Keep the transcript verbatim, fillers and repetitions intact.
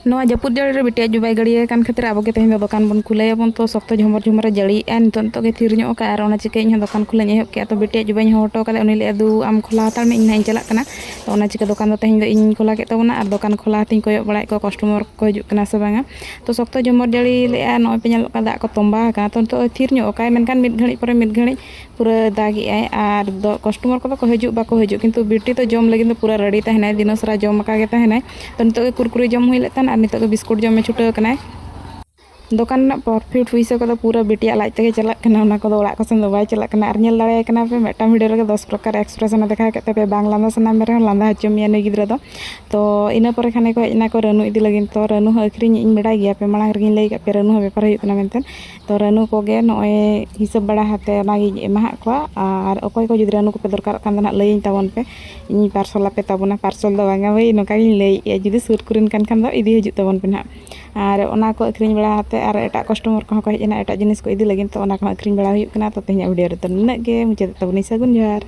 ᱱᱚᱣᱟ ᱡᱟᱹᱯᱩᱫ ᱡᱟᱹᱲᱤ ᱨᱮ ᱵᱤᱴᱤᱭᱟᱜ ᱡᱩᱵᱟᱭ ᱜᱟᱹᱲᱭᱟᱹ ᱠᱟᱱ ᱠᱷᱟᱹᱛᱤᱨ ᱟᱵᱚ ᱜᱮ ᱛᱮᱦᱮᱧ ᱫᱚ ᱫᱚᱠᱟᱱ ᱵᱚᱱ ᱠᱷᱩᱞᱟᱹᱭᱟᱵᱚᱱ᱾ ᱛᱚ ᱥᱚᱠᱛᱚ ᱡᱷᱚᱢᱚᱨ ᱡᱷᱚᱢᱚᱨᱮ ᱡᱟᱹᱲᱤᱭᱮᱜᱼᱟ, ᱱᱤᱛᱚᱜ ᱱᱤᱛᱚᱜ ᱜᱮ ᱛᱷᱤᱨ ᱧᱚᱜ ᱟᱠᱟᱫᱼᱟ᱾ ᱟᱨ ᱚᱱᱟ ᱪᱤᱠᱟᱹ ᱤᱧ ᱦᱚᱸ ᱫᱚᱠᱟᱱ ᱠᱷᱩᱞᱟᱹᱧ ᱮᱦᱚᱵ ᱠᱮᱜᱼᱟ᱾ ᱛᱚ ᱵᱤᱴᱤᱭᱟᱜ ᱡᱩᱵᱟᱭᱤᱧ ᱦᱚᱦᱚ ᱦᱚᱴᱚ ᱠᱟᱫᱮ, ᱩᱱᱤ ᱞᱟᱹᱭᱮᱫᱼᱟ, "ᱫᱩ, ᱟᱢ ᱠᱷᱚᱞᱟ ᱦᱟᱛᱟᱲ ᱢᱮ, ᱤᱧ ᱱᱟᱦᱟᱜ ᱤᱧ ᱪᱟᱞᱟᱜ ᱠᱟᱱᱟ᱾" ᱛᱚ ᱚᱱᱟ ᱪᱤᱠᱟᱹ ᱫᱚᱠᱟᱱ ᱫᱚ ᱛᱮᱦᱮᱧ ᱫᱚ ᱤᱧ ᱠᱷᱚᱞᱟ ᱠᱮᱫ ᱛᱟᱵᱚᱱᱟ᱾ ᱟᱨ ᱫᱚᱠᱟᱱ ᱠᱷᱚᱞᱟ ᱦᱟᱛᱤᱧ ᱠᱚᱭᱚᱜ ᱵᱟᱲᱟᱭᱮᱫ ᱠᱚᱣᱟ ᱠᱟᱥᱴᱚᱢᱟᱨ ᱠᱚ ᱦᱤᱡᱩᱜ ᱠᱟᱱᱟ ᱥᱮ ᱵᱟᱝᱟ᱾ ᱛᱚ ᱥᱚᱠᱛᱚ ᱡᱷᱚᱢᱚᱨ ᱡᱟᱹᱲᱤ ᱞᱮᱜᱼᱟ, ᱱᱚᱜᱼᱚᱭ ᱯᱮ ᱧᱮᱞᱚᱜ ᱠᱟᱱᱟ ᱫᱟᱜ ᱠᱚ ᱛᱚᱸᱵᱟ ᱟᱠᱟᱱᱟ᱾ ᱛᱚ ᱱᱤᱛᱚᱜ ᱫᱚ ᱛᱷᱤᱨ ᱧᱚᱜ ᱟᱠᱟᱫᱼᱟᱭ, ᱢᱮᱱᱠᱷᱟᱱ ᱢᱤᱫ ᱜᱷᱟᱹᱲᱤᱡ ᱯᱚᱨᱮ ᱢᱤᱫ ᱜᱷᱟᱹᱲᱤᱡ ᱯᱩᱨᱟᱹ ᱫᱟᱜᱮᱜᱼᱟᱭ᱾ ᱟᱨ ᱫᱚ ᱠᱟᱥᱴᱚᱢᱟᱨ ᱠᱚᱫᱚ ᱠᱚ ᱦᱤᱡᱩᱜ ᱵᱟᱠᱚ ᱦᱤᱡᱩᱜ, ᱠᱤᱱᱛᱩ ᱵᱤᱴᱤ ᱫᱚ ᱡᱚᱢ ᱞᱟᱹᱜᱤᱫ ᱫᱚ ᱯᱩᱨᱟᱹ ᱨᱮᱰᱤ ᱛᱟᱦᱮᱱᱟᱭ, ᱫᱤᱱᱟᱹᱥᱟᱨᱟ ᱡᱚᱢ ᱟᱠᱟ ᱜᱮ ᱛᱟᱦᱮᱱᱟᱭ᱾ ᱛᱚ ᱱᱤᱛᱚᱜ ᱜᱮ ᱠᱩᱨᱠᱩᱨᱤ ᱡᱚᱢ ᱦᱩᱭ ᱞᱮᱫ ᱛᱟᱦᱮᱱ ᱟᱨ ᱱᱤᱛᱚᱜ ᱫᱚ ᱵᱤᱥᱠᱩᱴ ᱡᱚᱢᱮ ᱪᱷᱩᱴᱟᱹᱣ ᱟᱠᱟᱱᱟᱭ᱾ ᱫᱚᱠᱟᱱ ᱨᱮᱱᱟᱜ ᱯᱨᱚᱯᱷᱤᱴ ᱯᱩᱭᱥᱟᱹ ᱠᱚᱫᱚ ᱯᱩᱨᱟᱹ ᱵᱤᱴᱤᱭᱟᱜ ᱞᱟᱡ ᱛᱮᱜᱮ ᱪᱟᱞᱟᱜ ᱠᱟᱱᱟ, ᱚᱱᱟ ᱠᱚᱫᱚ ᱚᱲᱟᱜ ᱠᱚᱥᱮᱱ ᱫᱚ ᱵᱟᱭ ᱪᱟᱞᱟᱜ ᱠᱟᱱᱟ᱾ ᱟᱨ ᱧᱮᱞ ᱫᱟᱲᱮᱭᱟᱭ ᱠᱟᱱᱟ ᱯᱮ, ᱢᱤᱫᱴᱟᱝ ᱵᱷᱤᱰᱤᱭᱳ ᱨᱮᱜᱮ ᱫᱚᱥ ᱯᱨᱚᱠᱟᱨ ᱮᱠᱥᱯᱨᱮᱥᱚᱱᱮ ᱫᱮᱠᱷᱟᱣ ᱠᱮᱫ ᱛᱟᱯᱮᱭᱟ, ᱵᱟᱝ ᱞᱟᱸᱫᱟ ᱥᱟᱱᱟ ᱢᱮ ᱨᱮᱦᱚᱸ ᱞᱟᱸᱫᱟ ᱦᱚᱪᱚ ᱢᱮᱭᱟ ᱱᱩᱭ ᱜᱤᱫᱽᱨᱟᱹ ᱫᱚ᱾ ᱛᱚ ᱤᱱᱟᱹ ᱯᱚᱨᱮ ᱠᱷᱟᱱ ᱜᱮᱠᱚ ᱦᱮᱡ ᱮᱱᱟ ᱠᱚ ᱨᱟᱹᱱᱩ ᱤᱫᱤ ᱞᱟᱹᱜᱤᱫ᱾ ᱛᱚ ᱨᱟᱹᱱᱩ ᱦᱚᱸ ᱟᱹᱠᱷᱨᱤᱧ ᱤᱧ ᱵᱟᱰᱟᱭ ᱜᱮᱭᱟ ᱯᱮ, ᱢᱟᱲᱟᱝ ᱨᱮᱜᱮᱧ ᱞᱟᱹᱭ ᱠᱟᱜ ᱯᱮᱭᱟ ᱨᱟᱹᱱᱩ ᱦᱚᱸ ᱵᱮᱯᱟᱨ ᱦᱩᱭᱩᱜ ᱠᱟᱱᱟ ᱢᱮᱱᱛᱮ᱾ ᱛᱚ ᱨᱟᱹᱱᱩ ᱠᱚᱜᱮ ᱱᱚᱜᱼᱚᱭ ᱦᱤᱥᱟᱹᱵ ᱵᱟᱲᱟ ᱦᱟᱛᱮ ᱚᱱᱟᱜᱤᱧ ᱮᱢᱟᱦᱟᱜ ᱠᱚᱣᱟ᱾ ᱟᱨ ᱚᱠᱚᱭ ᱠᱚ ᱡᱩᱫᱤ ᱨᱟᱹᱱᱩ ᱠᱚᱯᱮ ᱫᱚᱨᱠᱟᱨᱚᱜ ᱠᱷᱟᱱ ᱫᱚ ᱱᱟᱦᱟᱜ ᱞᱟᱹᱭᱟᱹᱧ ᱛᱟᱵᱚᱱ ᱯᱮ, ᱤᱧ ᱯᱟᱨᱥᱚᱞ ᱟᱯᱮ ᱛᱟᱵᱚᱱᱟ᱾ ᱯᱟᱨᱥᱚᱞ ᱫᱚ ᱵᱟᱝᱟ ᱵᱷᱟᱹᱭ, ᱱᱚᱝᱠᱟ ᱜᱤᱧ ᱞᱟᱹᱭᱮᱫᱼᱟ, ᱡᱩᱫᱤ ᱥᱩᱨ ᱠᱚᱨᱮᱱ ᱠᱟᱱ ᱠᱷᱟᱱ ᱫᱚ ᱤᱫᱤ ᱦᱤᱡᱩᱜ ᱛᱟᱵᱚᱱ ᱯᱮ ᱱᱟᱦᱟᱜ᱾ ᱟᱨ ᱚᱱᱟ ᱠᱚ ᱟᱹᱠᱷᱨᱤᱧ ᱵᱟᱲᱟ ᱠᱟᱛᱮ ᱟᱨ ᱮᱴᱟᱜ ᱠᱟᱥᱴᱚᱢᱟᱨ ᱠᱚᱦᱚᱸ ᱠᱚ ᱦᱮᱡ ᱮᱱᱟ, ᱮᱴᱟᱜ ᱡᱤᱱᱤᱥ ᱠᱚ ᱤᱫᱤ ᱞᱟᱹᱜᱤᱫ᱾ ᱛᱚ ᱚᱱᱟ ᱠᱚᱦᱚᱸ ᱟᱹᱠᱷᱨᱤᱧ ᱵᱟᱲᱟ ᱦᱩᱭᱩᱜ ᱠᱟᱱᱟ᱾ ᱛᱚ ᱛᱮᱦᱮᱧᱟᱜ ᱵᱷᱤᱰᱤᱭᱳ ᱨᱮᱫᱚ ᱱᱩᱱᱟᱹᱜ ᱜᱮ, ᱢᱩᱪᱟᱹᱫ ᱛᱟᱵᱚᱱᱤᱧ᱾ ᱥᱟᱹᱜᱩᱱ ᱡᱚᱦᱟᱨ᱾